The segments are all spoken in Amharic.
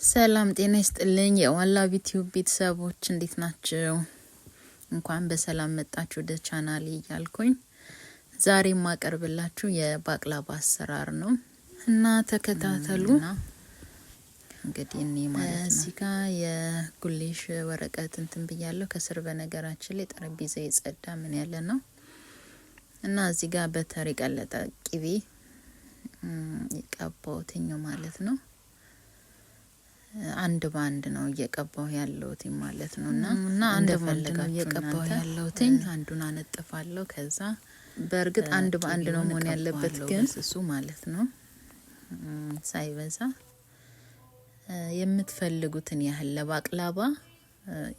ሰላም ጤና ይስጥልኝ የዋላ ዩቲዩብ ቤተሰቦች፣ እንዴት ናችሁ? እንኳን በሰላም መጣችሁ ወደ ቻናሌ እያልኩኝ ዛሬ የማቀርብላችሁ የባቅላባ አሰራር ነው እና ተከታተሉ። እንግዲህ እኔ ማለት ነው እዚህ ጋር የጉሊሽ ወረቀት እንትን ብያለሁ ከስር። በነገራችን ላይ ጠረጴዛ የጸዳ ምን ያለ ነው እና እዚህ ጋር butter የቀለጠ ቅቤ የቀባሁትኝ ማለት ነው። አንድ በአንድ ነው እየቀባሁ ያለሁት ማለት ነው። እና አንድ በአንድ ነው እየቀባሁ ያለሁት። አንዱን አነጥፋለሁ። ከዛ በእርግጥ አንድ በአንድ ነው መሆን ያለበት፣ ግን እሱ ማለት ነው ሳይበዛ የምትፈልጉትን ያህል፣ ለባቅላባ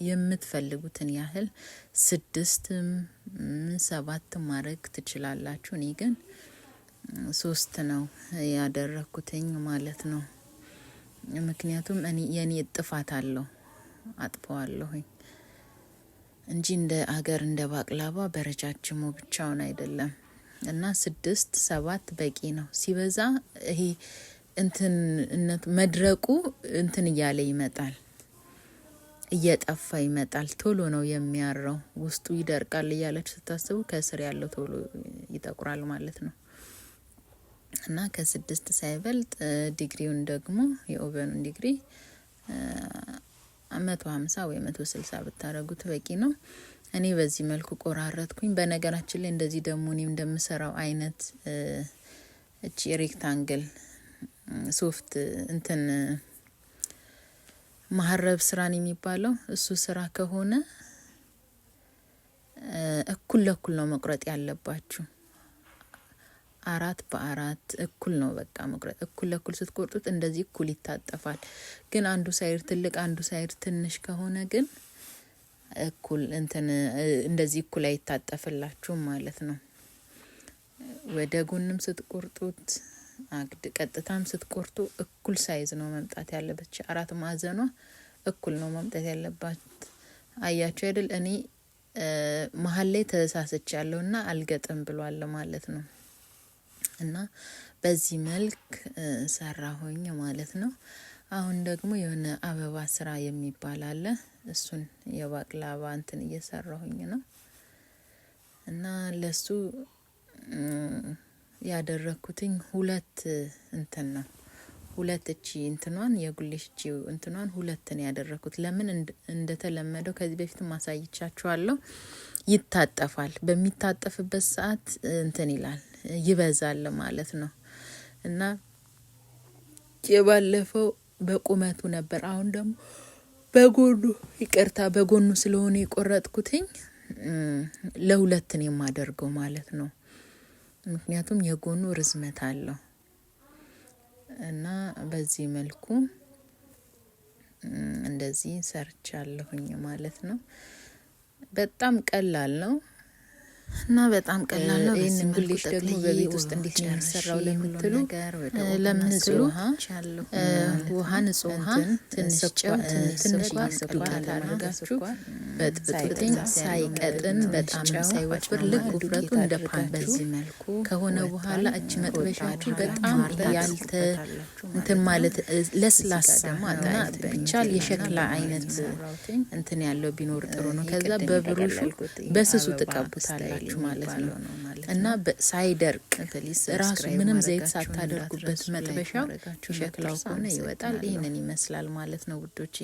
የምትፈልጉትን ያህል ስድስትም ሰባት ማድረግ ትችላላችሁ። እኔ ግን ሶስት ነው ያደረኩትኝ ማለት ነው። ምክንያቱም እኔ የኔ ጥፋት አለው አጥፈዋለሁኝ እንጂ እንደ አገር እንደ ባቅላባ በረጃጅሙ ብቻውን አይደለም እና ስድስት ሰባት በቂ ነው። ሲበዛ ይሄ እንትን መድረቁ እንትን እያለ ይመጣል፣ እየጠፋ ይመጣል። ቶሎ ነው የሚያረው፣ ውስጡ ይደርቃል እያለች ስታስቡ ከስር ያለው ቶሎ ይጠቁራል ማለት ነው። እና ከስድስት ሳይበልጥ፣ ዲግሪውን ደግሞ የ oven ኑን ዲግሪ 150 ወይ 160 ብታረጉት በቂ ነው። እኔ በዚህ መልኩ ቆራረጥኩኝ። በነገራችን ላይ እንደዚህ ደግሞ እኔም እንደምሰራው አይነት እቺ rectangle soft እንትን መሀረብ ስራን የሚባለው እሱ ስራ ከሆነ እኩል ለእኩል ነው መቁረጥ ያለባችሁ። አራት በአራት እኩል ነው በቃ መቁረጥ። እኩል ለእኩል ስትቆርጡት እንደዚህ እኩል ይታጠፋል። ግን አንዱ side ትልቅ አንዱ side ትንሽ ከሆነ ግን እኩል እንትን እንደዚህ እኩል አይታጠፍላችሁም ማለት ነው። ወደ ጎንም ስትቆርጡት አግድ ቀጥታም ስትቆርጡ እኩል size ነው መምጣት ያለበት። አራት ማዕዘኗ እኩል ነው መምጣት ያለባት። አያችሁ አይደል? እኔ መሀል ላይ ተሳስቻለሁና አልገጥም ብሏል ማለት ነው። እና በዚህ መልክ ሰራሁኝ ማለት ነው። አሁን ደግሞ የሆነ አበባ ስራ የሚባል አለ። እሱን የባቅላባ እንትን እየሰራሁኝ ነው። እና ለሱ ያደረኩትኝ ሁለት እንትን ነው። ሁለት እቺ እንትኗን የጉሊሽ እቺ እንትኗን ሁለትን ያደረኩት ለምን? እንደተለመደው ከዚህ በፊት ማሳይቻችኋለሁ። ይታጠፋል። በሚታጠፍበት ሰዓት እንትን ይላል፣ ይበዛል ማለት ነው። እና የባለፈው በቁመቱ ነበር። አሁን ደግሞ በጎኑ፣ ይቅርታ፣ በጎኑ ስለሆነ የቆረጥኩትኝ ለሁለት ነው የማደርገው ማለት ነው። ምክንያቱም የጎኑ ርዝመት አለው እና በዚህ መልኩ እንደዚህ ሰርቻለሁኝ ማለት ነው። በጣም ቀላል ነው። እና በጣም ቀላል ነው። ይህንን ጉሊሽ ደግሞ በቤት ውስጥ እንዴት ነው የሚሰራው ለምትሉ ውሃ፣ ንጹህ ውሃ፣ ትንሽ ጨው፣ ትንሽ ዱቄት አድርጋችሁ በጥብጡትኝ። ሳይቀጥን በጣም ሳይወፍር ልክ ውፍረቱ እንደ ፓንቹ ከሆነ በኋላ እች መጥበሻችሁ በጣም ያልተ እንትን ማለት ለስላሳ እና ቢቻል የሸክላ አይነት እንትን ያለው ቢኖር ጥሩ ነው። ከዛ በብሩሹ በስሱ ትቀቡታላችሁ ማለት ነው እና ሳይደርቅ ራሱ ምንም ዘይት ሳታደርጉበት መጥበሻው የሸክላው ከሆነ ይወጣል። ይህንን ይመስላል ማለት ነው ውዶቼ።